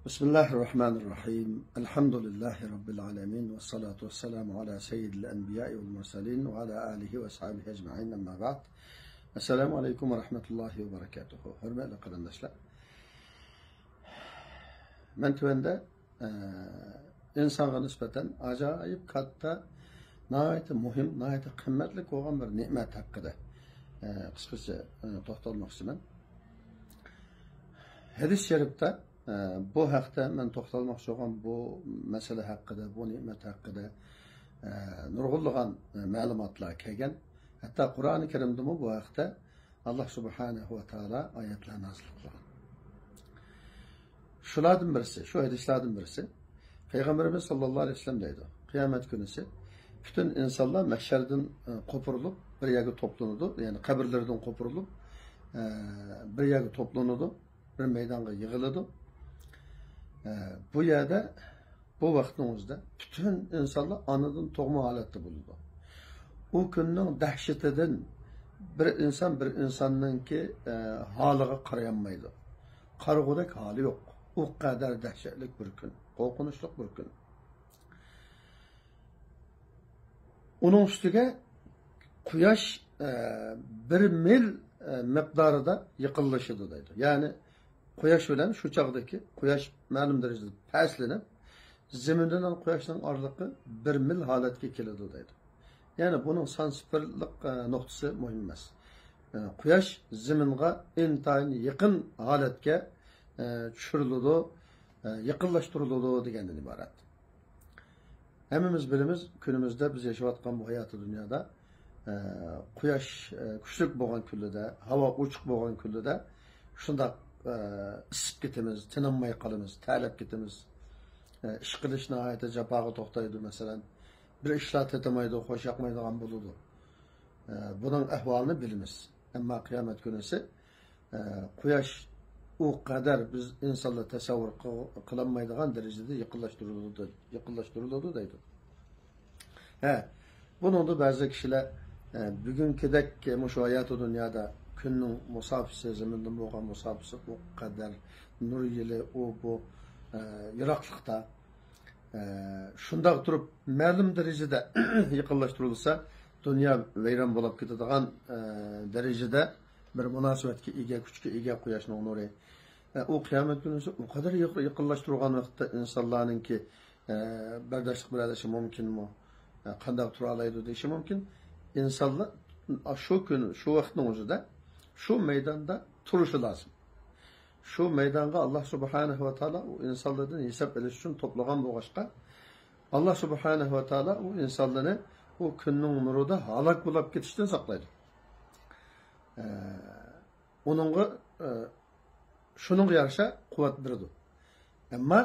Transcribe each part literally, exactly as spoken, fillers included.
بسم الله الرحمن الرحيم. الحمد لله رب العالمين. والصلاة والسلام على سيد الأنبياء والمرسلين وعلى آله وأصحابه أجمعين. أما بعد. السلام عليكم ورحمة الله وبركاته. ھۆرمەتلىك قېرىنداشلار. مەن تۆۋەندە، ئە، ئىنسانغا نىسبەتەن ئاجايىپ كاتتا، ناھايىتى مۇھىم، ناھايىتى قىممەتلىك بولغان بىر نېمەت ھەققىدە، ئە، قىسقىچە، ئە، توختالماقچىمەن. ھەدىس شەرىپتە، ئە، بۇ ھەقتە مەن توختالماقچى بولغان بۇ مەسىلە ھەققىدە، بۇ نېمەت ھەققىدە، ئە، نۇرغۇنلىغان، ئە، مەلۇماتلار كەلگەن. ھەتتا قۇرئانى كەرىمدىمۇ بۇ ھەقتە ئاللاھ سۇبھانەھۇ ۋە تائالا ئايەتلەر نازىل قىلغان. شۇلاردىن بىرسى، شۇ ھەدىسلاردىن بىرسى، پەيغەمبىرىمىز ساللاللاھۇ ئەلەيھى ۋەسەللەم دەيدۇ، قىيامەت كۈنىسى پۈتۈن ئىنسانلار مەھشەردىن، ئە، قوپۇرۇلۇپ، بىر يەرگە توپلىنىدۇ، يەنى قەبرىلىرىدىن قوپۇرۇلۇپ، ئە، بىر يەرگە توپلىنىدۇ، بىر مەيدانغا يىغىلىدۇ. ئە، بۇ يەردە، بۇ ۋاقىتنىڭ ئۆزىدە پۈتۈن ئىنسانلار ئانىدىن تۇغما ھالەتتە بولىدۇ. ئۇ كۈننىڭ دەھشىتىدىن بىر ئىنسان بىر ئىنساننىڭكى، ئە، ھالىغا قارايالمايدۇ. قارىغۇدەك ھالى يوق. ئۇ قەدەر دەھشەتلىك بىر كۈن، قورقۇنچلۇق بىر كۈن. ئۇنىڭ ئۈستىگە قۇياش، ئە، بىر مىل، ئە، مىقدارىدا يېقىنلىشىدۇ دەيدۇ. يەنى قۇياش بىلەن شۇ چاغدىكى، قۇياش مەلۇم دەرىجىدە پەسلىنىپ، زېمىن بىلەن قۇياشنىڭ ئارىلىقى بىر مىل ھالەتكە كېلىدۇ دەيدۇ. يەنى بۇنىڭ سان سىفىرلىق، ئە، نۇقتىسى مۇھىم ئەمەس. ئە، قۇياش زېمىنغا ئىنتايىن يېقىن ھالەتكە، ئە، چۈشۈرۈلىدۇ، ئە، يېقىنلاشتۇرۇلىدۇ دېگەندىن ئىبارەت. ھەممىمىز بىلىمىز، كۈنىمىزدە بىز ياشاۋاتقان بۇ ھاياتىي دۇنيادا، ئە، قۇياش، ئە، كۈچلۈك بولغان كۈنلىرىدە، ھاۋا ئوچۇق بولغان كۈنلىرىدە شۇنداق، ئە، ئىسسىپ كېتىمىز، تىنالماي قالىمىز، تەرلەپ كېتىمىز. ئە، ئىش قىلىش ناھايىتى جاپاغا توختايدۇ، مەسىلەن. بىر ئىشلار تېتىمايدۇ، خوش ياقمايدىغان بولىدۇ. ئە، بۇنىڭ ئەھۋالىنى بىلىمىز. ئەمما قىيامەت كۈنىسى، ئە، قۇياش ئۇ قەدەر بىز ئىنسانلار تەسەۋۋۇر قىل-، قىلالمايدىغان دەرىجىدە يېقىنلاشتۇرۇلىدۇ، يېقىنلاشتۇرۇلىدۇ دەيدۇ. ھە، بۇنىڭدا بەزى كىشىلەر، ئە، بۈگۈنكىدەك مۇشۇ ھاياتىي دۇنيادا كۈننىڭ مۇساپىسى، زېمىندىن بولغان مۇساپىسى ئۇ قەدەر، نۇر يىلى، ئۇ، بۇ، ئە، يىراقلىقتا. ئە، شۇنداق تۇرۇپ، مەلۇم دەرىجىدە يېقىنلاشتۇرۇلسا، دۇنيا ۋەيران بولۇپ كېتىدىغان، ئە، دەرىجىدە بىر مۇناسىۋەتكە ئىگە، كۈچكە ئىگە قۇياشنىڭ نۇرى. ئە، ئۇ قىيامەت كۈنىسى ئۇ قەدەر يېقىن-، يېقىنلاشتۇرغان ۋاقىتتا ئىنسانلارنىڭكى، ئە، بەرداشلىق بېرەلىشى مۇمكىنمۇ؟ ئە، قانداق تۇرالايدۇ دېيىشى مۇمكىن. ئىنسانلار شۇ كۈن، شۇ ۋاقىتنىڭ ئۆزىدە شۇ مەيداندا تۇرۇشى لازىم. شۇ مەيدانغا ئاللاھ سۇبھانەھۇ ۋە تائالا ئۇ ئىنسانلاردىن ھېساب ئېلىش ئۈچۈن توپلىغان بولغاچقا، ئاللاھ سۇبھانەھۇ ۋە تائالا ئۇ ئىنسانلارنى ئۇ كۈننىڭ نۇرىدا ھالاك بولاپ كېتىشتىن ساقلايدۇ. ئە، ئۇنىڭغا، ئە، شۇنىڭغا يارىشا قۇۋۋەت بېرىدۇ. ئەمما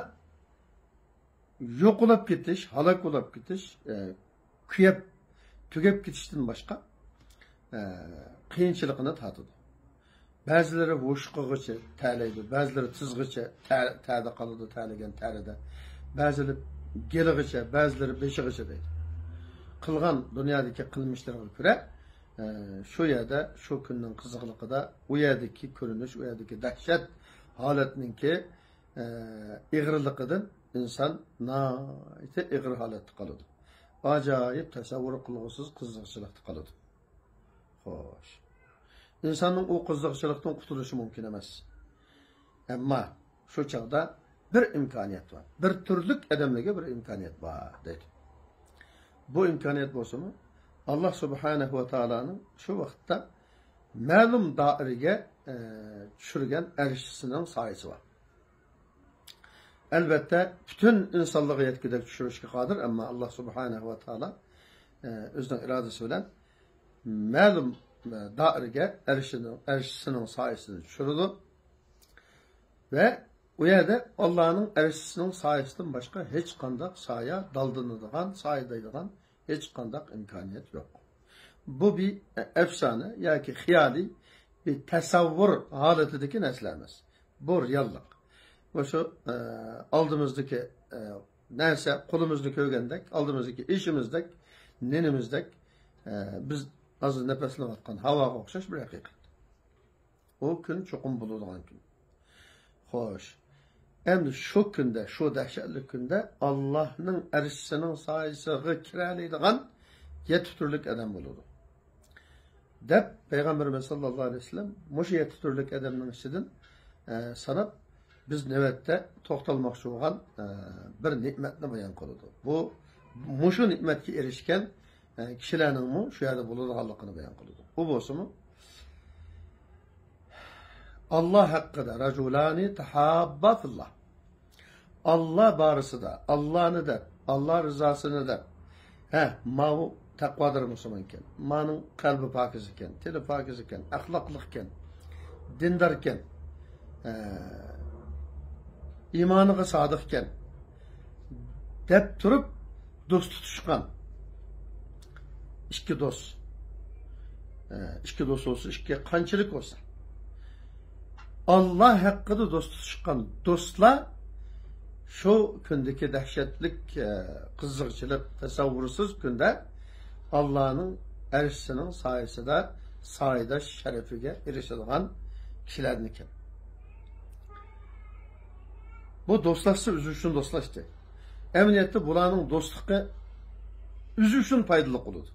يوقىلاپ كېتىش، ھالاك بولاپ كېتىش، ئە، كۆيۈپ، تۈگەپ كېتىشتىن باشقا، ئە، قىيىنچىلىقىنى تارتىدۇ. بەزىلىرى ھوشۇقىغىچە تەلەيدۇ، بەزىلىرى تىزىغىچە تە-، تەردە قالىدۇ، تەلىگەن تەرىدە. بەزىلىرى گېلىغىچە، بەزىلىرى بېشىغىچە دەيدۇ. قىلغان دۇنيادىكى قىلمىشلىرىغا كۆرە، ئە، شۇ يەردە، شۇ كۈننىڭ قىزىقلىقىدا ئۇ يەردىكى كۆرۈنۈش، ئۇ يەردىكى دەھشەت ھالەتنىڭكى، ئە، ئېغىرلىقىدىن ئىنسان ناھايىتى ئېغىر ھالەتتە قالىدۇ. ئاجايىپ تەسەۋۋۇر قىلغۇسىز قىزىقچىلىقتا قالىدۇ. خوش. ئىنساننىڭ ئۇ قىزىقچىلىقتىن قۇتۇلۇشى مۇمكىن ئەمەس. ئەمما شۇ چاغدا بىر ئىمكانىيەت بار. بىر تۈرلۈك ئادەملەرگە بىر ئىمكانىيەت بار، دەيدۇ. بۇ ئىمكانىيەت بولسىمۇ، ئاللاھ سۇبھانەھۇ ۋە تائالانىڭ شۇ ۋاقىتتا مەلۇم دائىرىگە، ئە، چۈشۈرگەن ئەرشىسىنىڭ سايىسى بار. ئەلۋەتتە، پۈتۈن ئىنسانلارغا يەتكۈدەك چۈشۈرۈشكە قادىر، ئەمما ئاللاھ سۇبھانەھۇ ۋە تائالا، ئە، ئۆزىنىڭ ئىرادىسى بىلەن مەلۇم، ئە، دائىرىگە ئەرشىنىڭ، ئەرشىسىنىڭ سايىسىنى چۈشۈرىدۇ. ۋە ئۇ يەردە ئاللاھنىڭ ئەرشىسىنىڭ سايىسىدىن باشقا ھېچقانداق سايە، دالدىنىدىغان، سايە دەيدىغان ھېچقانداق ئىمكانىيەت يوق. بۇ بىر ئەپسانە ياكى خىيالىي بىر تەسەۋۋۇر ھالىتىدىكى نەرسىلەر ئەمەس. بۇ رېئاللىق. مۇشۇ، ئە، ئالدىمىزدىكى، ئە، نەرسە، قولىمىزدا كۆرگەندەك، ئالدىمىزدىكى ئىشىمىزدەك، نېنىمىزدەك، ئە، بىز ھازىر نەپەسلىنىۋاتقان ھاۋاغا ئوخشاش بىر ھەقىقەت. ئۇ كۈن چوقۇم بولىدىغان كۈن. خوش. ئەمدى شۇ كۈندە، شۇ دەھشەتلىك كۈندە ئاللاھنىڭ ئەرشىسىنىڭ سايىسىغا كىرەلەيدىغان يەتتە تۈرلۈك ئادەم بولىدۇ، دەپ پەيغەمبىرىمىز ساللاللاھۇ ئەلەيھى ۋەسەللەم مۇشۇ يەتتە تۈرلۈك ئادەمنىڭ ئىچىدىن، ئە، ساناپ، بىز نۆۋەتتە توختالماقچى بولغان، ئە، بىر نېمەتنى بايان قىلىدۇ. بۇ، مۇشۇ نېمەتكە ئېرىشكەن، ئە، كىشىلەرنىڭمۇ شۇ يەردە بولىدىغانلىقىنى بايان قىلىدۇ. ئۇ بولسىمۇ، ئاللا ھەققىدە، رەجۇلانى تەھاببا فىللا. ئاللا بارىسىدا، ئاللانى دەپ، ئاللا رىزاسىنى دەپ، ھە، ماۋۇ تەقۋادار مۇسۇلمان ئىكەن، مانىڭ قەلبى پاكىز ئىكەن، تىلى پاكىز ئىكەن، ئەخلاقلىق ئىكەن، دىندار ئىكەن، ئە، ئىمانىغا سادىق ئىكەن، دەپ تۇرۇپ دوست تۇتۇشقان ئىككى دوست. ئە، ئىككى دوست بولسا، ئىككى قانچىلىك بولسا. ئاللا ھەققىدە دوست تۇتۇشقان دوستلار شۇ كۈندىكى دەھشەتلىك، ئە، قىزىقچىلىق، تەسەۋۋۇرسىز كۈندە ئاللانىڭ ئەرشىسىنىڭ سايىسىدا سايىداش شەرىپىگە ئېرىشىدىغان كىشىلەرنىكەن. بۇ دوستلاشسا ئۆزى ئۈچۈن دوستلاشتى. ئەمەلىيەتتە بۇلارنىڭ دوستلۇقى ئۆزى ئۈچۈن پايدىلىق بولىدۇ.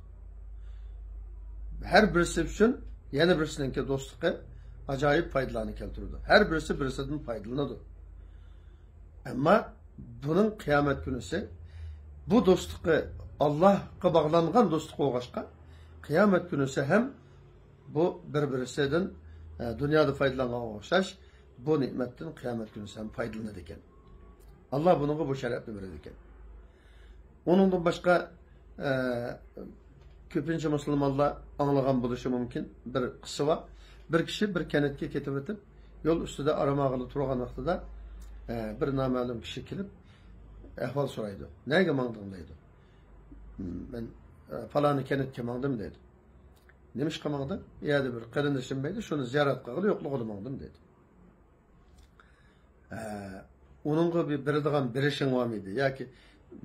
ھەر بىرسى ئۈچۈن يەنە بىرسىنىڭكى دوستلۇقى ئاجايىپ پايدىلارنى كەلتۈرىدۇ. ھەر بىرسى بىرسىدىن پايدىلىنىدۇ. ئەمما بۇنىڭ قىيامەت كۈنىسى، بۇ دوستلۇقى ئاللاھقا باغلانغان دوستلۇق بولغاچقا، قىيامەت كۈنىسى ھەم بۇ بىر-بىرسىدىن، ئە، دۇنيادا پايدىلانغانغا ئوخشاش، بۇ نېمەتتىن قىيامەت كۈنىسى ھەم پايدىلىنىدىكەن. ئاللا بۇنىڭغا بۇ شەرەپنى بېرىدىكەن. ئۇنىڭدىن باشقا، ئە، كۆپىنچە مۇسۇلمانلار ئاڭلىغان بولۇشى مۇمكىن بىر قىسسە بار. بىر كىشى بىر كەنتكە كېتىۋېتىپ، يول ئۈستىدە ئارام ئالغىلى تۇرغان ۋاقتىدا، ئە، بىر نامەلۇم كىشى كېلىپ، ئەھۋال سورايدۇ. «نەگە ماڭدىڭ؟» دەيدۇ. «مەن، ئە، پالانى كەنتكە ماڭدىم» دەيدۇ. «نېمىشقا ماڭدىڭ؟» «ئۇ يەردە بىر قېرىندىشىم بولىدۇ، شۇنى زىيارەت قىلغىلى، يوقلىغىلى ماڭدىم» دەيدۇ. «ھە، ئۇنىڭغا بىر بېرىدىغان بېرىشىڭ بارمىدى ياكى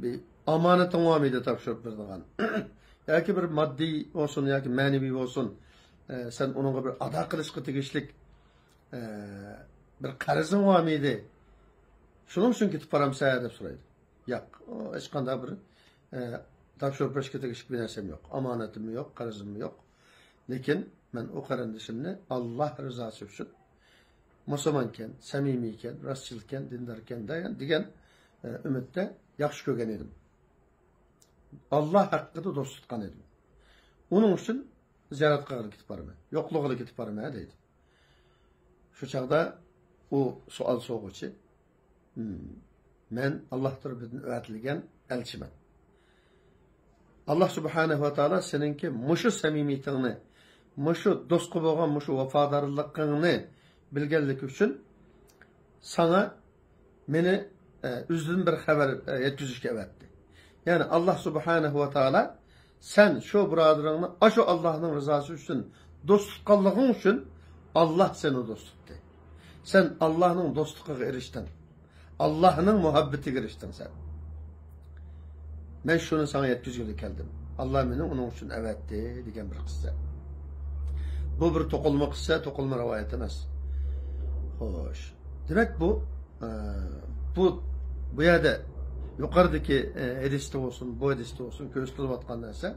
بىر ئامانىتىڭ بارمىدى تاپشۇرۇپ بېرىدىغان؟ ياكى بىر ماددىي بولسۇن ياكى مەنىۋى بولسۇن، ئە، سەن ئۇنىڭغا بىر ئادا قىلىشقا تېگىشلىك، ئە، بىر قەرزىڭ بارمىدى؟ شۇنىڭ ئۈچۈن كېتىپ بارامسەن؟» دەپ سورايدۇ. «ياق، ھېچقانداق بىر، ئە، تاپشۇرۇپ بېرىشكە تېگىشلىك بىر نەرسەم يوق. ئامانىتىم يوق، قەرزىم يوق. لېكىن مەن ئۇ قېرىندىشىمنى ئاللا رىزاسى ئۈچۈن، مۇسۇلمانكەن، سەمىمىيكەن، راستچىلكەن، دىنداركەن دېگەن، دېگەن، ئە، ئۈمىدتە ياخشى كۆرگەن ئىدىم. ئاللا ھەققىدە دوست تۇتقان ئىدىم. ئۇنىڭ ئۈچۈن زىيارەت قىلغىلى كېتىپ بارىمەن، يوقلىغىلى كېتىپ بارىمەن» دەيدۇ. شۇ چاغدا ئۇ سوئال سورىغۇچى، «ھىم، مەن ئاللا تەرىپىدىن ئەۋەتىلگەن ئەلچىمەن. ئاللا سۇبھانەھۇ ۋە تائالا سېنىڭكى مۇشۇ سەمىمىيىتىڭنى، مۇشۇ دوستقا بولغان مۇشۇ ۋاپادارلىقىڭنى بىلگەنلىكى ئۈچۈن ساڭا مېنى، ئە، ئۆزىدىن بىر خەۋەر، ئە، يەتكۈزۈشكە ئەۋەتتى. يەنى ئاللا سۇبھانەھۇ ۋە تائالا سەن شۇ بۇرادىرىڭنى ئاشۇ ئاللاھنىڭ رىزاسى ئۈچۈن دوست تۇتقانلىقىڭ ئۈچۈن ئاللا سېنى دوست تۇتتى. سەن ئاللاھنىڭ دوستلۇقىغا ئېرىشتىڭ. ئاللاھنىڭ مۇھەببىتىگە ئېرىشتىڭ سەن. مەن شۇنى ساڭا يەتكۈزگىلى كەلدىم. ئاللا مېنى ئۇنىڭ ئۈچۈن ئەۋەتتى» دېگەن بىر قىسسە. بۇ بىر توقۇلما قىسسە، توقۇلما رىۋايەت ئەمەس. خوش. دېمەك، بۇ، ئە، بۇ، بۇ يەردە يۇقىرىدىكى، ئە، ھەدىستە بولسۇن، بۇ ھەدىستە بولسۇن، كۆرسىتىلىۋاتقان نەرسە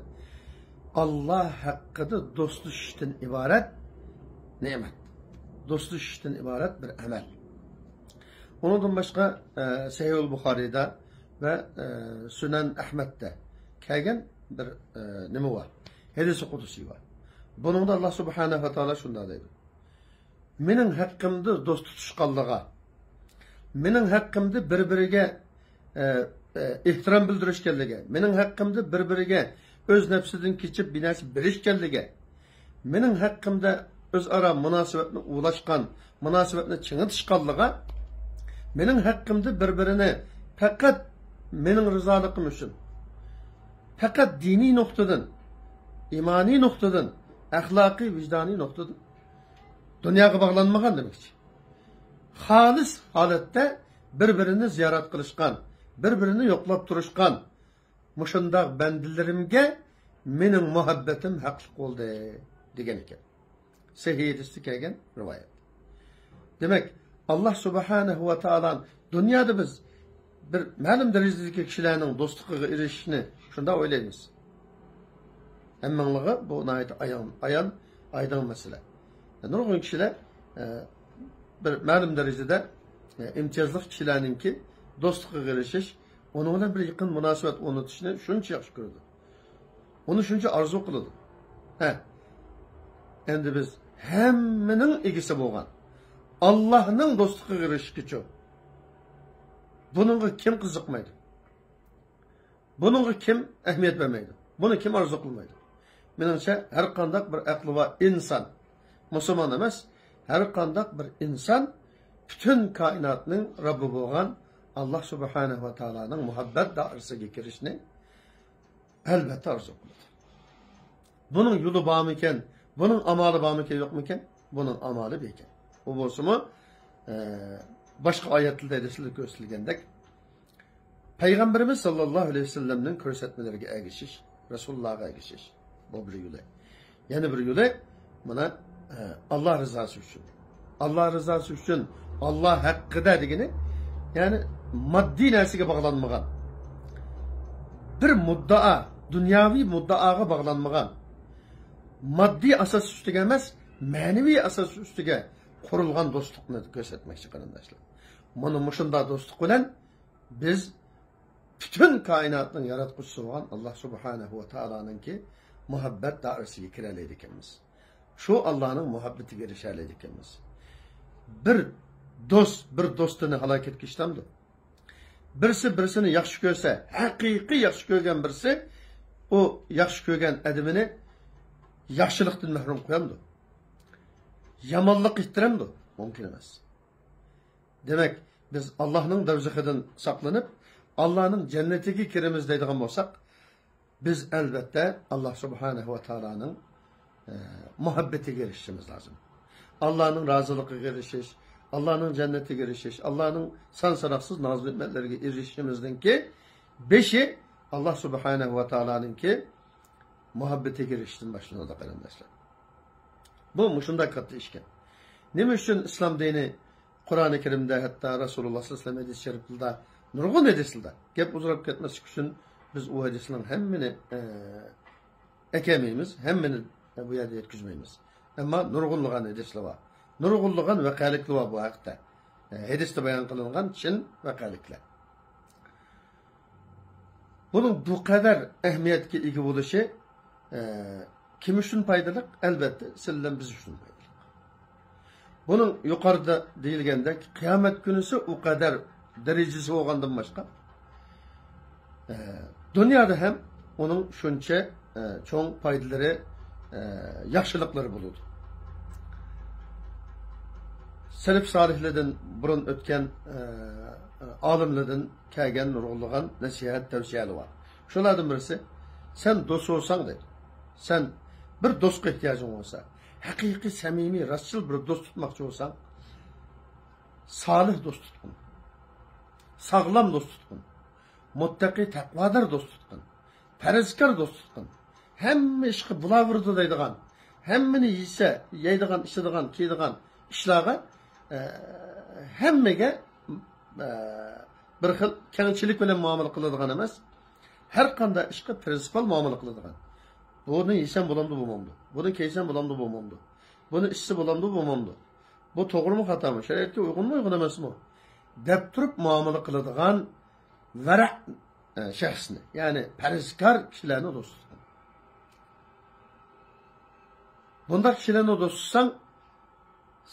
ئاللا ھەققىدە دوستلىشىشتىن ئىبارەت نېمەت. دوستلىشىشتىن ئىبارەت بىر ئەمەل. ئۇنىڭدىن باشقا، ئە، سەھىھۇل بۇخارىيدا ۋە، ئە، سۈنەن ئەھمەدتە كەلگەن بىر، ئە، نېمە بار؟ ھەدىسى قۇدسىي بار. بۇنىڭدا ئاللا سۇبھانەھۇ ۋە تائالا شۇنداق دەيدۇ: «مېنىڭ ھەققىمدە دوست تۇتۇشقانلىقى، مېنىڭ ھەققىمدە بىر-بىرىگە، ئە، ئە، ئېھتىرام بىلدۈرۈشكەنلىكى، مېنىڭ ھەققىمدە بىر-بىرىگە ئۆز نەپسىدىن كېچىپ بىر نەرسە بېرىشكەنلىكى، مېنىڭ ھەققىمدە ئۆزئارا مۇناسىۋەتنى ئۇلاشقان، مۇناسىۋەتنى چىڭىتىشقانلىقى، مېنىڭ ھەققىمدە بىر-بىرىنى پەقەت مېنىڭ رىزالىقىم ئۈچۈن، پەقەت دىنىي نۇقتىدىن، ئىمانىي نۇقتىدىن، ئەخلاقىي، ۋىجدانىي نۇقتىدىن، دۇنياغا باغلانمىغان دېمەكچى. خالىس ھالەتتە بىر-بىرىنى زىيارەت قىلىشقان، بىر-بىرىنى يوقلاپ تۇرۇشقان مۇشۇنداق بەندىلىرىمگە مېنىڭ مۇھەببىتىم ھەقلىق بولدى» دېگەن ئىكەن. سەھىھ ھەدىستە كەلگەن رىۋايەت. دېمەك، ئاللا سۇبھانەھۇ ۋە تائالا دۇنيادا بىز بىر مەلۇم دەرىجىدىكى كىشىلەرنىڭ دوستلۇقىغا ئېرىشىشنى شۇنداق ئويلايمىز. ھەممىڭلارغا بۇ ناھايىتى ئايان، ئايان، ئايدىڭ مەسىلە. نۇرغۇن كىشىلەر، ئە، بىر مەلۇم دەرىجىدە، ئە، ئىمتىيازلىق كىشىلەرنىڭكى دوستلۇقىغا ئېرىشىش، ئۇنىڭ بىلەن بىر يېقىن مۇناسىۋەت ئورنىتىشنى شۇنچە ياخشى كۆرىدۇ. ئۇنى شۇنچە ئارزۇ قىلىدۇ. ھە. ئەمدى بىز ھەممىنىڭ ئىگىسى بولغان ئاللاھنىڭ دوستلۇقىغا ئېرىشىشكىچۇ؟ بۇنىڭغا كىم قىزىقمايدۇ؟ بۇنىڭغا كىم ئەھمىيەت بەرمەيدۇ؟ بۇنى كىم ئارزۇ قىلمايدۇ؟ مېنىڭچە، ھەر قانداق بىر ئەقلى بار ئىنسان، مۇسۇلمان ئەمەس، ھەر قانداق بىر ئىنسان پۈتۈن كائىناتنىڭ رەببى بولغان ئاللا سۇبھانەھۇ ۋە تائالانىڭ مۇھەببەت دائىرىسىگە كىرىشنى ئەلۋەتتە ئارزۇ قىلىدۇ. بۇنىڭ يولى بارمىكەن؟ بۇنىڭ ئامالى بارمىكەن، يوقمىكەن؟ بۇنىڭ ئامالى باركەن. ئۇ بولسىمۇ، ئە، باشقا ئايەتلەردە، ھەدىسلەردە كۆرسىتىلگەندەك، پەيغەمبىرىمىز ساللاللاھۇ ئەلەيھى ۋەسەللەمنىڭ كۆرسەتمىلىرىگە ئەگىشىش، رەسۇلۇللاغا ئەگىشىش. بۇ بىر يولى. يەنە بىر يولى، مانا، ئە، ئاللا رىزاسى ئۈچۈن. ئاللا رىزاسى ئۈچۈن، ئاللا ھەققىدە دېگىنى، يەنى ماددىي نەرسىگە باغلانمىغان، بىر مۇددىئا، دۇنياۋى مۇددىئاغا باغلانمىغان، ماددىي ئاساس ئۈستىگە ئەمەس، مەنىۋى ئاساس ئۈستىگە قۇرۇلغان دوستلۇقنى كۆرسەتمەكچى، قېرىنداشلار. مانا مۇشۇنداق دوستلۇق بىلەن بىز پۈتۈن كائىناتنىڭ ياراتقۇچىسى بولغان ئاللا سۇبھانەھۇ ۋە تائالانىڭكى مۇھەببەت دائىرىسىگە كىرەلەيدىكەنمىز. شۇ ئاللانىڭ مۇھەببىتىگە ئېرىشەلەيدىكەنمىز. بىر دوست بىر دوستىنى ھالاكەتكە ئىشلەمدۇ؟ بىرسى بىرسىنى ياخشى كۆرسە، ھەقىقىي ياخشى كۆرگەن بىرسى ئۇ ياخشى كۆرگەن ئادىمىنى ياخشىلىقتىن مەھرۇم قويامدۇ؟ يامانلىققا ئىتتىرەمدۇ؟ مۇمكىن ئەمەس. دېمەك، بىز ئاللانىڭ دوزىخىدىن ساقلىنىپ، ئاللانىڭ جەننىتىگە كىرىمىز دەيدىغان بولساق، بىز ئەلۋەتتە ئاللا سۇبھانەھۇ ۋە تائالانىڭ، ئە، مۇھەببىتىگە ئېرىشىشىمىز لازىم. ئاللانىڭ رازىلىقىغا ئېرىشىش، ئاللانىڭ جەننىتىگە ئېرىشىش، ئاللانىڭ سان-ساناقسىز ناز-نېمەتلىرىگە ئېرىشىشىمىزنىڭكى بېشى ئاللا سۇبھانەھۇ ۋە تائالانىڭكى مۇھەببىتىگە ئېرىشىشتىن باشلىنىدۇ، قېرىنداشلار. بۇ مۇشۇنداق كاتتا ئىشكەن. نېمە ئۈچۈن ئىسلام دىنى، قۇرئانى كەرىمدە، ھەتتا رەسۇلۇللا ساللاللاھۇ ئەلەيھى ۋەسەللەم ھەدىس شەرىپلىرىدە نۇرغۇن ھەدىسلەردە، گەپ ئۇزىراپ كەتمەسلىك ئۈچۈن بىز ئۇ ھەدىسنىڭ ھەممىنى، ئە، ئەكەلمەيمىز، ھەممىنى بۇ يەردە يەتكۈزمەيمىز. ئەمما نۇرغۇنلىغان ھەدىسلەر بار. نۇرغۇنلىغان ۋەقەلىكلەر بار بۇ ھەقتە. ئە، ھەدىستە بايان قىلىنغان چىن ۋەقەلىكلەر. بۇنىڭ بۇ قەدەر ئەھمىيەتكە ئىگە بولۇشى، ئە، كىم ئۈچۈن پايدىلىق؟ ئەلۋەتتە، سىلەر بىلەن بىز ئۈچۈن پايدىلىق. بۇنىڭ يۇقىرىدا دېيىلگەندەك، قىيامەت كۈنىسى ئۇ قەدەر دەرىجىسى بولغاندىن باشقا، ئە، دۇنيادا ھەم ئۇنىڭ شۇنچە، ئە، چوڭ پايدىلىرى، ئە، ياخشىلىقلىرى بولىدۇ. سەلەف سالىھلاردىن بۇرۇن ئۆتكەن، ئە، ئالىملاردىن كەلگەن نۇرغۇنلىغان نەسىھەت، تەۋسىيەلەر بار. شۇلاردىن بىرسى، سەن دوست بولساڭ دەيدۇ. سەن بىر دوستقا ئېھتىياجىڭ بولسا، ھەقىقىي، سەمىمىي، راستچىل بىر دوست تۇتماقچى بولساڭ، سالىھ دوست تۇتقىن. ساغلام دوست تۇتقىن. مۇتتەقىي، تەقۋادار دوست تۇتقىن. پەرھىزكار دوست تۇتقىن. ھەممە ئىشقا بۇلاۋۇرىدۇ دەيدىغان، ھەممىنى يېسە، يەيدىغان، ئىچىدىغان، كىيىدىغان ئىشلارغا، ئە، ھەممىگە، ئە، بىر خىل كەڭچىلىك بىلەن مۇئامىلە قىلىدىغان ئەمەس، ھەر قانداق ئىشقا پرىنسىپال مۇئامىلە قىلىدىغان. بۇنى يېسەم بولامدۇ، بولمامدۇ؟ بۇنى كىيسەم بولامدۇ، بولمامدۇ؟ بۇنى ئىچسە بولامدۇ، بولمامدۇ؟ بۇ توغرىمۇ، خاتامۇ؟ شەرىئەتكە ئۇيغۇنمۇ، ئۇيغۇن ئەمەسمۇ؟ دەپ تۇرۇپ مۇئامىلە قىلىدىغان ۋەرە، ئە، شەخسنى، يەنى پەرھىزكار كىشىلەرنى دوست تۇتقىن. بۇنداق كىشىلەرنى دوست تۇتساڭ،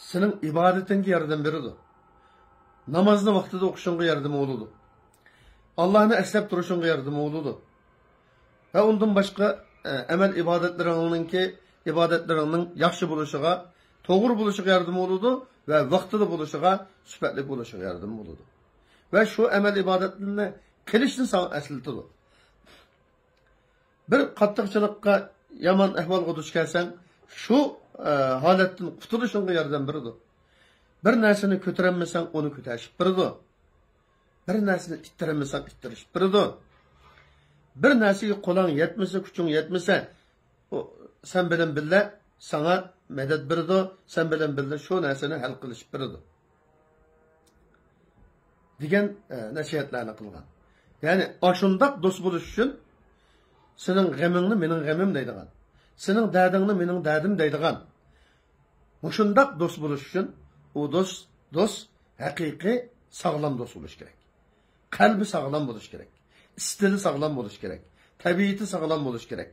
سېنىڭ ئىبادىتىڭگە ياردەم بېرىدۇ. نامازنى ۋاقتىدا ئوقۇشۇڭغا ياردىمى بولىدۇ. ئاللانى ئەسلەپ تۇرۇشۇڭغا ياردىمى بولىدۇ. ۋە ئۇندىن باشقا، ئە، ئەمەل ئىبادەتلىرىڭنىڭكى، ئىبادەتلىرىڭنىڭ ياخشى بولۇشىغا، توغرا بولۇشىغا ياردىمى بولىدۇ ۋە ۋاقتىدا بولۇشىغا، سۈپەتلىك بولۇشىغا ياردىمى بولىدۇ. ۋە شۇ ئەمەل ئىبادەتلىرىنى قىلىشنى ساڭا ئەسلىتىدۇ. بىر قاتتىقچىلىققا، يامان ئەھۋالغا دۇچ كەلسەڭ، شۇ، ئە، ھالەتتىن قۇتۇلۇشۇڭغا ياردەم بېرىدۇ. بىر نەرسىنى كۆتۈرەلمىسەڭ، ئۇنى كۆتەرۈشۈپ بېرىدۇ. بىر نەرسىنى ئىتتىرەلمىسەڭ، ئىتتىرىشىپ بېرىدۇ. بىر نەرسىگە قولۇڭ يەتمىسە، كۈچۈڭ يەتمىسە، ئۇ سەن بىلەن بىللە ساڭا مەدەت بېرىدۇ، سەن بىلەن بىللە شۇ نەرسىنى ھەل قىلىشىپ بېرىدۇ. دېگەن، ئە، نەسىھەتلەرنى قىلغان. يەنى ئاشۇنداق دوست بولۇش ئۈچۈن سېنىڭ غېمىڭنى مېنىڭ غېمىم دەيدىغان، سېنىڭ دەردىڭنى مېنىڭ دەردىم دەيدىغان، مۇشۇنداق دوست بولۇش ئۈچۈن ئۇ دوست، دوست ھەقىقىي ساغلام دوست بولۇش كېرەك. قەلبى ساغلام بولۇش كېرەك. ئىستىلى ساغلام بولۇش كېرەك. تەبىئىتى ساغلام بولۇش كېرەك.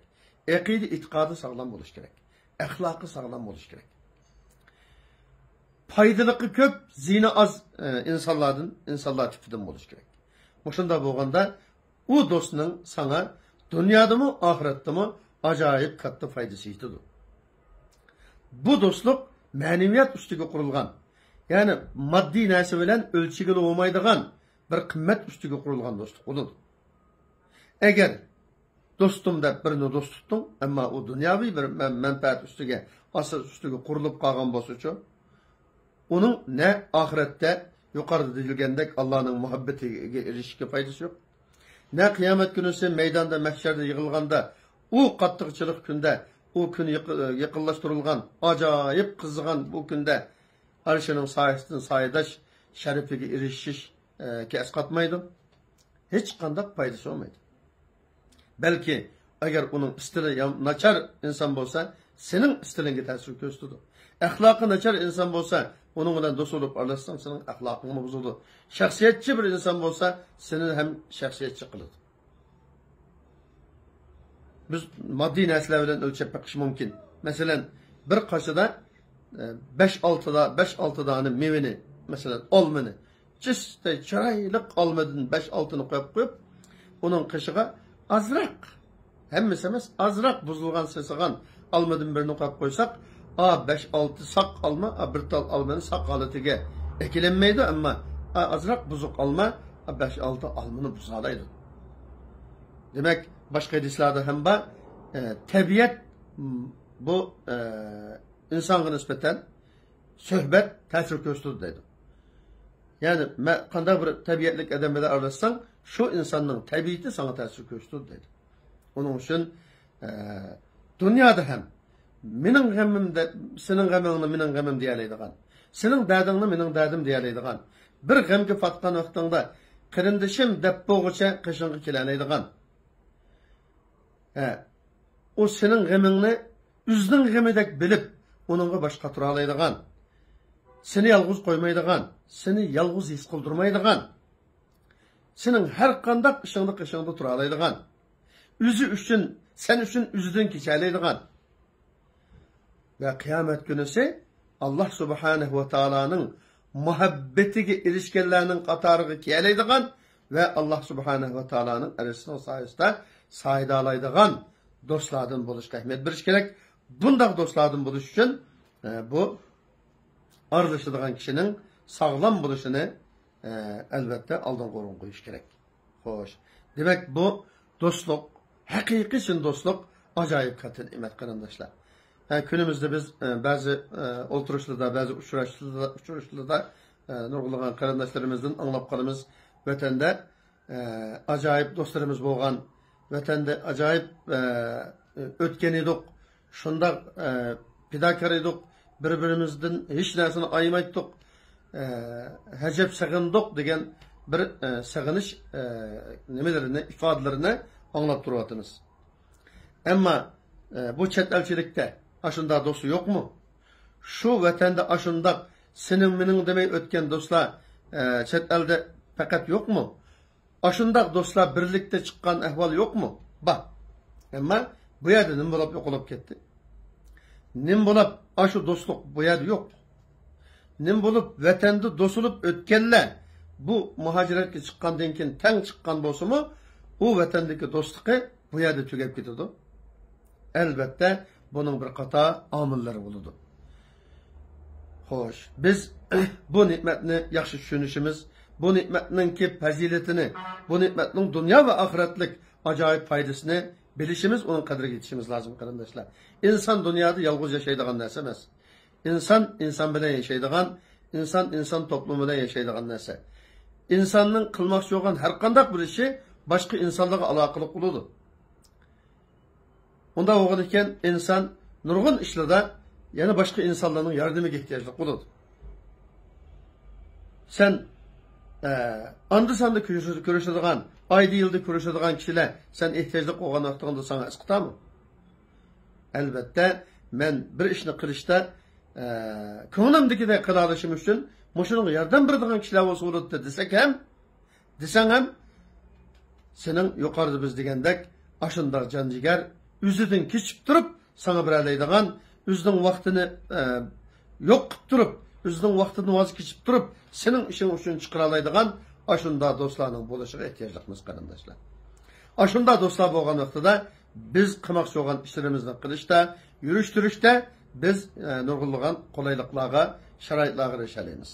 ئەقىدە ئېتىقادى ساغلام بولۇش كېرەك. ئەخلاقى ساغلام بولۇش كېرەك. پايدىلىقى كۆپ، زىيىنى ئاز، ئە، ئىنسانلاردىن، ئىنسانلار تىپىدىن بولۇش كېرەك. مۇشۇنداق بولغاندا، ئۇ دوستنىڭ ساڭا دۇنيادىمۇ، ئاخىرەتتىمۇ ئاجايىپ كاتتا پايدىسى يېتىدۇ. بۇ دوستلۇق مەنىۋىيەت ئۈستىگە قۇرۇلغان، يەنى ماددىي نەرسە بىلەن ئۆلچىگىلى بولمايدىغان بىر قىممەت ئۈستىگە قۇرۇلغان دوستلۇق بولىدۇ. ئەگەر دوستۇم دەپ بىرىنى دوست تۇتتۇڭ، ئەمما ئۇ دۇنياۋى بىر مەن-، مەنپەئەت ئۈستىگە، ئاساس ئۈستىگە قۇرۇلۇپ قالغان بولسىچۇ؟ ئۇنىڭ نە ئاخىرەتتە يۇقىرىدا دېيىلگەندەك ئاللانىڭ مۇھەببىتىگە ئېرىشىشكە پايدىسى يوق. نە قىيامەت كۈنىسى مەيداندا، مەھشەردە يىغىلغاندا، ئۇ قاتتىق چىلىق كۈندە، ئۇ كۈن يېقى-، يېقىنلاشتۇرۇلغان ئاجايىپ قىزىغان بۇ كۈندە ئەرشىنىڭ سايىسىدىن سايىداش شەرىپىگە ئېرىشىش، ئە، كە ئەسقاتمايدۇ. ھېچقانداق پايدىسى بولمايدۇ. بەلكى ئەگەر ئۇنىڭ ئىستىلى يام-، ناچار ئىنسان بولسا، سېنىڭ ئىستىلىڭگە تەسىر كۆرسىتىدۇ. ئەخلاقى ناچار ئىنسان بولسا، ئۇنىڭ بىلەن دوست بولۇپ ئارىلاشساڭ، سېنىڭ ئەخلاقىڭنى بۇزىدۇ. شەخسىيەتچى بىر ئىنسان بولسا، سېنى ھەم شەخسىيەتچى قىلىدۇ. بىز ماددىي نەرسىلەر بىلەن ئۆلچەپ بېقىش مۇمكىن. مەسىلەن، بىر قاچىدا، ئە، بەش-ئالتىدا، بەش-ئالتە دانە مېۋىنى، مەسىلەن، ئالمىنى، چىستەي چىرايلىق ئالمىدىن بەش-ئالتىنى قويۇپ قويۇپ، ئۇنىڭ قېشىغا ئازراق، ھەممىسى ئەمەس، ئازراق بۇزۇلغان، سېسىغان ئالمىدىن بىرنى قويۇپ قويساق، ئا بەش-ئالتە ساق ئالما، ئا بىر تال ئالمىنى ساق ھالىتىگە ئەكېلەلمەيدۇ، ئەمما ئا ئازراق بۇزۇق ئالما، ئا بەش-ئالتە ئالمىنى بۇزالايدۇ. دېمەك، باشقا ھەدىسلەردە ھەم بار، ئە، تەبىئەت، م، بۇ، ئە، ئىنسانغا نىسبەتەن سۆھبەت تەسىر كۆرسىتىدۇ دەيدۇ. يەنى، مە-، قانداق بىر تەبىئەتلىك ئادەم بىلەن ئارىلاشساڭ، شۇ ئىنساننىڭ تەبىئىتى ساڭا تەسىر كۆرسىتىدۇ دەيدۇ. ئۇنىڭ ئۈچۈن، ئە، دۇنيادا ھەم مېنىڭ غېمىم دە-، سېنىڭ غېمىڭنى مېنىڭ غېمىم دېيەلەيدىغان، سېنىڭ دەردىڭنى مېنىڭ دەردىم دېيەلەيدىغان، بىر غەمگە پاتقان ۋاقتىڭدا قېرىندىشىم دەپ بولغۇچە قېشىڭغا كېلەلەيدىغان، ھە، ئۇ سېنىڭ غېمىڭنى ئۆزىنىڭ غېمىدەك بىلىپ، ئۇنىڭغا باش قاتۇرالايدىغان، سېنى يالغۇز قويمايدىغان، سېنى يالغۇز ھېس قىلدۇرمايدىغان، سېنىڭ ھەر قانداق ئىشىڭدا قېشىڭدا تۇرالايدىغان، ئۆزى ئۈچۈن، سەن ئۈچۈن ئۆزىدىن كېچەلەيدىغان، ۋە قىيامەت كۈنىسى ئاللاھ سۇبھانەھۇ ۋە تائالانىڭ مۇھەببىتىگە ئېرىشكەنلەرنىڭ قاتارىغا كىرەلەيدىغان ۋە ئاللاھ سۇبھانەھۇ ۋە تائالانىڭ ئەرشىنىڭ سايىسىدا سايىدالايدىغان دوستلاردىن بولۇشقا ئەھمىيەت بېرىش كېرەك. بۇنداق دوستلاردىن بولۇش ئۈچۈن، ئە، بۇ ئارىلىشىدىغان كىشىنىڭ ساغلام بولۇشىنى، ئە، ئەلۋەتتە ئالدىنقى ئورۇنغا قويۇش كېرەك. خوش. دېمەك، بۇ دوستلۇق، ھەقىقىي چىن دوستلۇق ئاجايىپ كاتتا نېمەت، قېرىنداشلار. ھە، كۈنىمىزدە بىز، ئە، بەزى، ئە، ئولتۇرۇشلاردا، بەزى ئۇچراشلاردا، ئۇچرىشىشلاردا، ئە، نۇرغۇنلىغان قېرىنداشلىرىمىزدىن ئاڭلاپ قالىمىز. ۋەتەندە، ئە، ئاجايىپ دوستلىرىمىز بولغان، ۋەتەندە ئاجايىپ، ئە، ئۆتكەن ئىدۇق. شۇنداق، ئە، پىداكار ئىدۇق، بىر-بىرىمىزدىن ھېچ نەرسىنى ئايىمايتتۇق، ئە، ئەجەب سېغىندۇق دېگەن بىر، ئە، سېغىنىش، ئە، نېمىلىرىنى، ئىپادىلىرىنى ئاڭلاپ تۇرۇۋاتىمىز. ئەمما، ئە، بۇ چەت ئەلچىلىكتە ئاشۇنداق دوستى يوقمۇ؟ شۇ ۋەتەندە ئاشۇنداق سېنىڭ مېنىڭ دېمەي ئۆتكەن دوستلار، ئە، چەت ئەلدە پەقەت يوقمۇ؟ ئاشۇنداق دوستلار بىرلىكتە چىققان ئەھۋال يوقمۇ؟ بار. ئەمما بۇ يەردە نېمە بولۇپ يوقىلىپ كەتتى؟ نېمە بولۇپ ئاشۇ دوستلۇق بۇ يەردە يوق؟ نېمە بولۇپ ۋەتەندە دوست بولۇپ ئۆتكەنلەر بۇ مۇھاجىرەتكە چىققاندىن كېيىن تەڭ چىققان بولسىمۇ، ئۇ ۋەتەندىكى دوستلۇقى بۇ يەردە تۈگەپ كېتىدۇ؟ ئەلۋەتتە، بۇنىڭ بىر قاتار ئامىللىرى بولىدۇ. خوش، بىز بۇ نېمەتنى ياخشى چۈشىنىشىمىز، بۇ نېمەتنىڭكى پەزىلىتىنى، بۇ نېمەتنىڭ دۇنيا ۋە ئاخىرەتلىك ئاجايىپ پايدىسىنى بىلىشىمىز، ئۇنىڭ قەدرىگە يېتىشىمىز لازىم، قېرىنداشلار. ئىنسان دۇنيادا يالغۇز ياشايدىغان نەرسە ئەمەس. ئىنسان ئىنسان بىلەن ياشايدىغان، ئىنسان ئىنسان توپلۇمى بىلەن ياشايدىغان نەرسە. ئىنساننىڭ قىلماقچى بولغان ھەر قانداق بىر ئىشى باشقا ئىنسانلارغا ئالاقىلىق بولىدۇ. ئۇنداق بولغان ئىكەن، ئىنسان نۇرغۇن ئىشلاردا يەنە باشقا ئىنسانلارنىڭ ياردىمىگە ئېھتىياجلىق بولىدۇ. سەن، ئاندا-ساندا كۆرۈش-، كۆرۈشىدىغان، ئايدا-يىلدا كۆرۈشىدىغان كىشىلەر سەن ئېھتىياجلىق بولغان ۋاقتىڭدا ساڭا ئەسقاتامۇ؟ ئەلۋەتتە، مەن بىر ئىشنى قىلىشتا، ئە، كۆڭلۈمدىكىدەك قىلالىشىم ئۈچۈن مۇشۇنىڭغا ياردەم بېرىدىغان كىشىلەر بولسا بولاتتى دېسەك ھەم، دېسەڭ ھەم، سېنىڭ يۇقىرىدا بىز دېگەندەك ئاشۇنداق جان جىگەر، ئۆزىدىن كېچىپ تۇرۇپ ساڭا بېرەلەيدىغان، ئۆزىنىڭ ۋاقتىنى، ئە، يوق قىلىپ تۇرۇپ، ئۆزىنىڭ ۋاقتىدىن ۋاز كېچىپ تۇرۇپ سېنىڭ ئىشىڭ ئۈچۈن چىقىرالايدىغان ئاشۇنداق دوستلارنىڭ بولۇشىغا ئېھتىياجلىقمىز، قېرىنداشلار. ئاشۇنداق دوستلار بولغان ۋاقتىدا بىز قىلماقچى بولغان ئىشلىرىمىزنى قىلىشتا، يۈرۈشتۈرۈشتە بىز، ئە، نۇرغۇنلىغان قولايلىقلارغا، شارائىتلارغا ئېرىشەلەيمىز.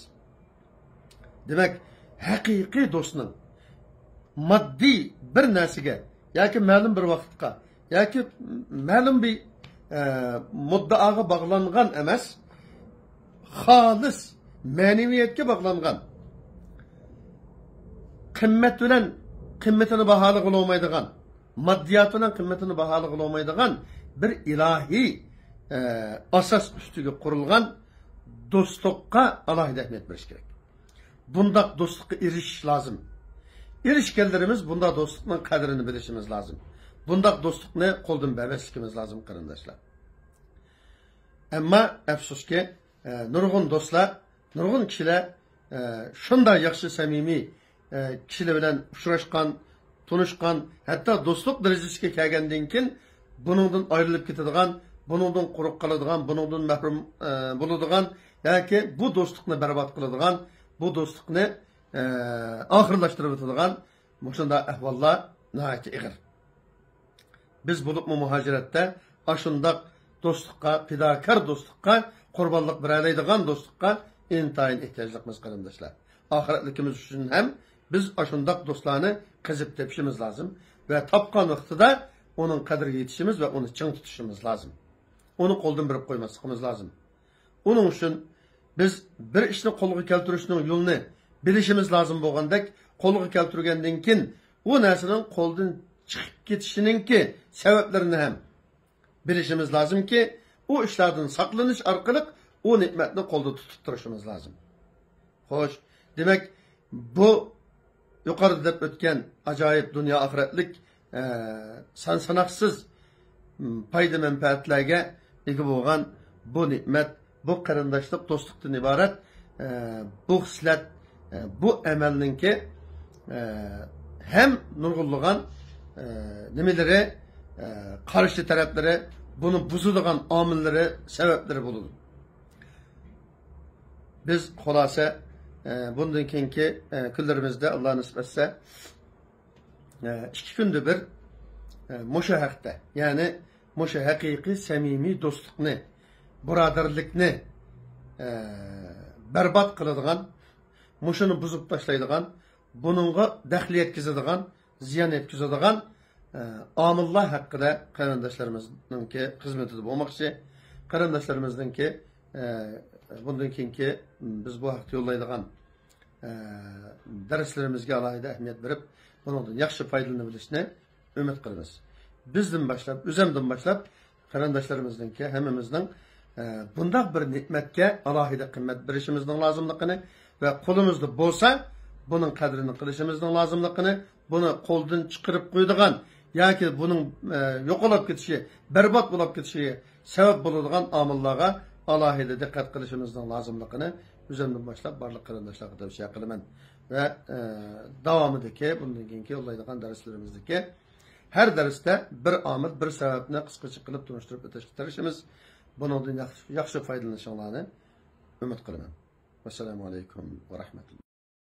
دېمەك، ھەقىقىي دوستنىڭ ماددىي بىر نەرسىگە ياكى مەلۇم بىر ۋاقىتقا ياكى مەلۇم بىر، ئە، مۇددىئاغا باغلانغان ئەمەس، خالىس مەنىۋىيەتكە باغلانغان، قىممەت بىلەن قىممىتىنى باھالىغىلى بولمايدىغان، ماددىيات بىلەن قىممىتىنى باھالىغىلى بولمايدىغان بىر ئىلاھىي، ئە، ئاساس ئۈستىگە قۇرۇلغان دوستلۇققا ئالاھىدە ئەھمىيەت بېرىش كېرەك. بۇنداق دوستلۇققا ئېرىشىش لازىم. ئېرىشكەنلىرىمىز بۇنداق دوستلۇقنىڭ قەدرىنى بىلىشىمىز لازىم. بۇنداق دوستلۇقنى قولدىن بەرمەسلىكىمىز لازىم، قېرىنداشلار. ئەمما ئەپسۇسكى، ئە، نۇرغۇن دوستلار، نۇرغۇن كىشىلەر، ئە، شۇنداق ياخشى، سەمىمىي، ئە، كىشىلەر بىلەن ئۇچراشقان، تونۇشقان، ھەتتا دوستلۇق دەرىجىسىگە كەلگەندىن كېيىن بۇنىڭدىن ئايرىلىپ كېتىدىغان، بۇنىڭدىن قۇرۇق قالىدىغان، بۇنىڭدىن مەھرۇم، ئە، بولىدىغان ياكى بۇ دوستلۇقنى بەربات قىلىدىغان، بۇ دوستلۇقنى، ئە، ئاخىرلاشتۇرۇۋېتىدىغان مۇشۇنداق ئەھۋاللار ناھايىتى ئېغىر. بىز بولۇپمۇ مۇھاجىرەتتە ئاشۇنداق دوستلۇققا، پىداكار دوستلۇققا، قۇربانلىق بېرەلەيدىغان دوستلۇققا ئىنتايىن ئېھتىياجلىقمىز، قېرىنداشلار. ئاخىرەتلىكىمىز ئۈچۈن ھەم بىز ئاشۇنداق دوستلارنى قېزىپ تېپىشىمىز لازىم ۋە تاپقان ۋاقتىدا ئۇنىڭ قەدرىگە يېتىشىمىز ۋە ئۇنى چىڭ تۇتۇشىمىز لازىم. ئۇنى قولدىن بېرىپ قويماسلىقىمىز لازىم. ئۇنىڭ ئۈچۈن بىز بىر ئىشنى قولغا كەلتۈرۈشنىڭ يولىنى بىلىشىمىز لازىم بولغاندەك، قولغا كەلتۈرگەندىن كېيىن ئۇ نەرسىنىڭ قولدىن چىقىپ كېتىشىنىڭكى سەۋەبلىرىنى ھەم بىلىشىمىز لازىمكى، ئۇ ئىشلاردىن ساقلىنىش ئارقىلىق ئۇ نېمەتنى قولدا تۇتۇپ تۇرۇشىمىز لازىم. خوش، دېمەك، بۇ يۇقىرىدا دەپ ئۆتكەن ئاجايىپ دۇنيا ئاخىرەتلىك، ئە، سان ساناقسىز، م، پايدا مەنپەئەتلەرگە ئىگە بولغان بۇ نېمەت، بۇ قېرىنداشلىق، دوستلۇقتىن ئىبارەت، ئە، بۇ خىسلەت، ئە، بۇ ئەمەلنىڭكى، ئە، ھەم نۇرغۇنلىغان، ئە، نېمىلىرى، ئە، قارشى تەرەپلىرى، بۇنى بۇزىدىغان ئامىللىرى، سەۋەبلىرى بولىدۇ. بىز خۇلاسە، ئە، بۇندىن كېيىنكى، ئە، كۈنلىرىمىزدە ئاللا نېسىپ ئەتسە، ئە، ئىككى كۈندە بىر، ئە، مۇشۇ ھەقتە، يەنى مۇشۇ ھەقىقىي سەمىمىي دوستلۇقنى، بۇرادەرلىكنى، ئە، بەربات قىلىدىغان، مۇشۇنى بۇزۇپ تاشلايدىغان، بۇنىڭغا دەخلى يەتكۈزىدىغان، زىيان يەتكۈزىدىغان، ئە، ئامىللار ھەققىدە قېرىنداشلىرىمىزنىڭكى خىزمىتىدە بولماقچى. قېرىنداشلىرىمىزنىڭكى، ئە، بۇندىن كېيىنكى بىز بۇ ھەقتە يوللايدىغان، ئە، دەرسلىرىمىزگە ئالاھىدە ئەھمىيەت بېرىپ، بۇنىڭدىن ياخشى پايدىلىنىۋېلىشنى ئۈمىد قىلىمىز. بىزدىن باشلاپ، ئۆزەمدىن باشلاپ، قېرىنداشلىرىمىزنىڭكى ھەممىمىزنىڭ، ئە، بۇنداق بىر نېمەتكە ئالاھىدە قىممەت بېرىشىمىزنىڭ لازىملىقىنى ۋە قولىمىزدا بولسا، بۇنىڭ قەدرىنى قىلىشىمىزنىڭ لازىملىقىنى، بۇنى قولدىن چىقىرىپ قويىدىغان ياكى بۇنىڭ، ئە، يوقىلاپ كېتىشى، بەربات بولاپ كېتىشىگە سەۋەب بولىدىغان ئامىللارغا ئالاھىدە دىققەت قىلىشىمىزنىڭ لازىملىقىنى ئۆزۈمدىن باشلاپ بارلىق قېرىنداشلارغا تەۋسىيە قىلىمەن. ۋە، ئە، داۋامىدىكى، بۇندىن كېيىنكى يوللايدىغان دەرسلىرىمىزدىكى ھەر دەرستە بىر ئامىل، بىر سەۋەبنى قىسقىچە قىلىپ تونۇشتۇرۇپ ئۆتۈشكە تىرىشىمىز. بۇنىڭدىن ياخشى، ياخشى پايدىلىنىشىڭلارنى ئۈمىد قىلىمەن. ۋەسسالامۇ ئەلەيكۇم ۋە رەھمەتۇللا.